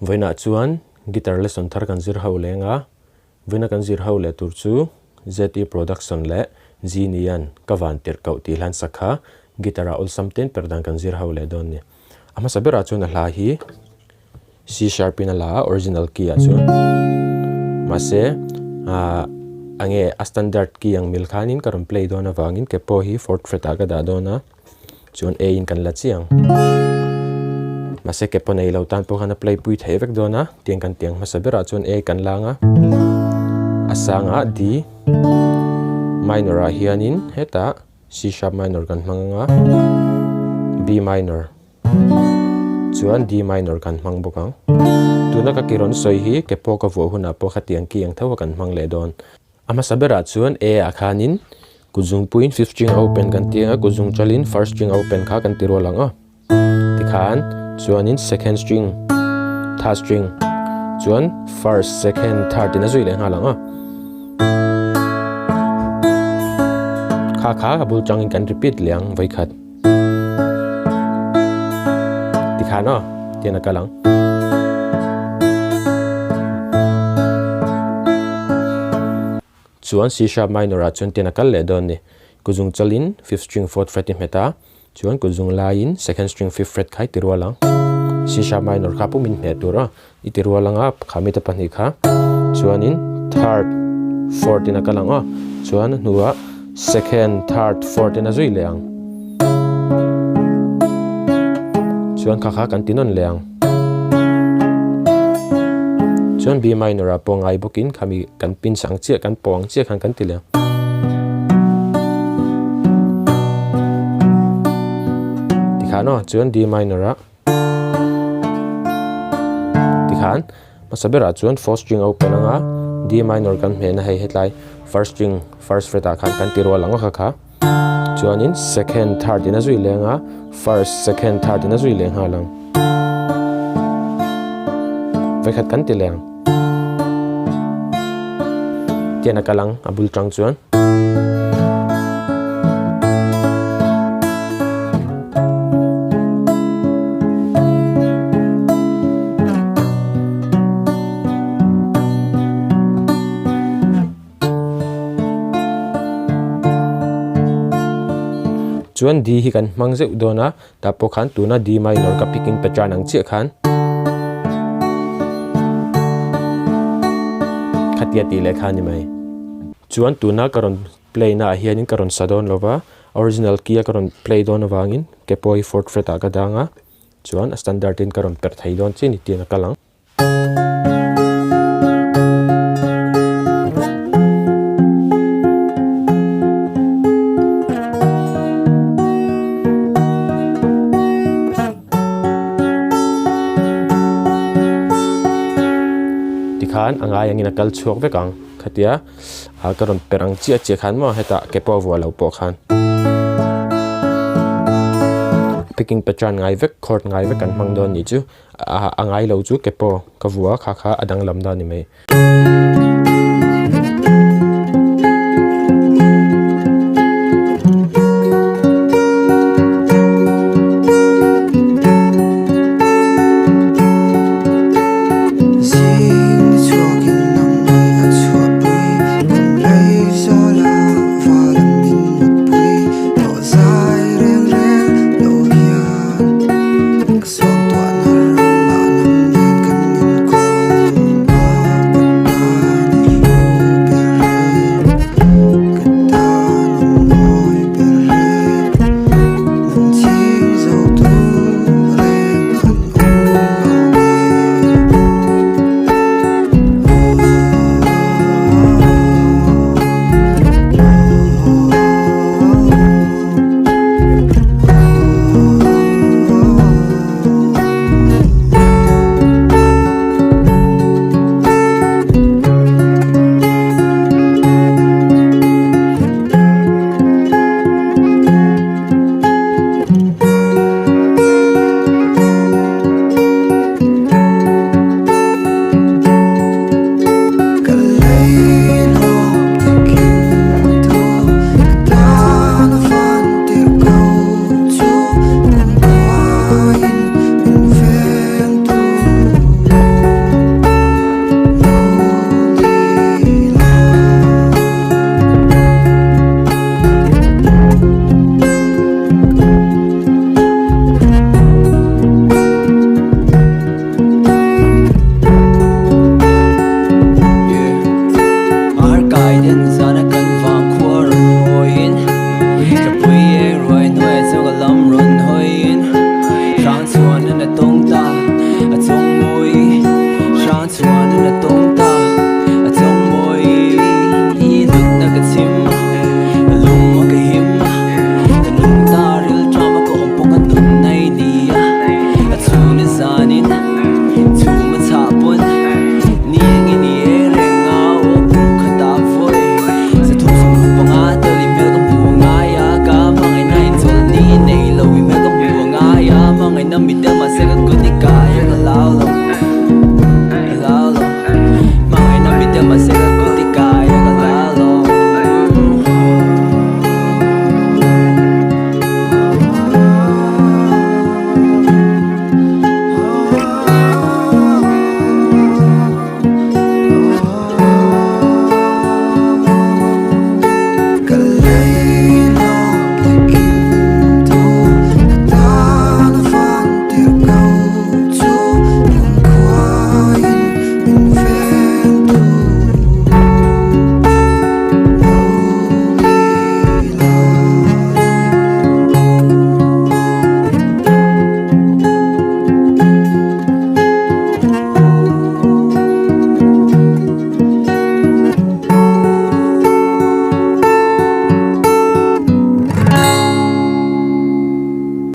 Vawiinah chuan guitar lesson thar kan zir ho leng a, vawiina kan zir ho leh tur chu ZE Production leh Genian ka van tirh koh tih hlan sak kha guitar ah awlsam ten per dan kan zir ho leh dawn a ni. A hmasa berah chuan a hla hi C sharp in a la a original key ah chuan mahse ah enge a standard key ang mil khanin ka rawn play dawn avangin ke pawh hi fourth fret ah ka dah dawn a chuan A in kan la chiang mahse ke pawh nei lo tan pawh khan a play pui theih vek dawn a tiang kan tiang hmasa berah chuan A kan lang a a sangah D minor ah hianin hetah C sharp minor kan hmang ang a B minor Chuan D minor kan hmang bawk ang. Tuna ka ki rawn sawi hi ke pawh ka vuah hunah pawh khatiang ki ang tho a kan hmang leh dawn. A hmasa berah chuan A ah khanin kutzungpuiin fifth string a open kan ti ang a, kutzung chalin first string a open kha kan ti rual ang aw. Tikhan chuanin second string, third string chuan first, second, third in a zui leh nghal ang aw. Kha kha a bul tangin kan repeat leh ang vawikhat. Tikhan aw, tian a kal ang. Chuan C sharp minor ah chuan tian a kal leh dawn ni. Kuzung chalin fifth string fourth fret i hmet a, chuan kuzung laiin second string fifth fret kha i ti rual ang. C sharp minor kha pum in hmeh tur aw, i ti rual ang a, kha mite pahnih kha. Chuanin third, fourth in a kal ang aw, chuan a hnuah second, third, fourth in a zui leh ang. Chuan kha kha kan ti nawn leh ang. Chuan B minor ah pawh ngai bawkin khami kan pin sang chiah kan pawh ang chiah khan kan ti leh ang. Tikhan aw chuan D minor ah Tikhan hmasa berah chuan fourth string a open anga D minor kan hmehna hei hetlai first string first fret ah khan kan ti rual ang a kha kha chuanin second third in a zui leh anga first second third in a zui leh nghal ang vekhat kan ti leh ang tian a kal ang a bul tang chuan. Chuan D hi kan hmang zeuh dawn a, tah pawh khan tuna D minor ka picking pattern ang chiah khan khatia tih leh kha a ni mai. Chuan tuna ka rawn play na ah hianin ka rawn sa dawn lo va, original key a ka rawn play dawn avangin ke pawh hi fourth fret ah ka dang a, chuan a standard in ka rawn perh thei dawn chiah ni tiin a kal ang. Tikhan a ngai angin a kal chhuak vek ang khatia ah ka rawn perh ang chiah chiah khan maw hetah ke pawh a vuah lo pawh khan picking pattern ngai vek chord ngai vek kan hmang dawn nih chu. A ngai lo chu ke pawh ka vua kha kha a danglam dan ni mai.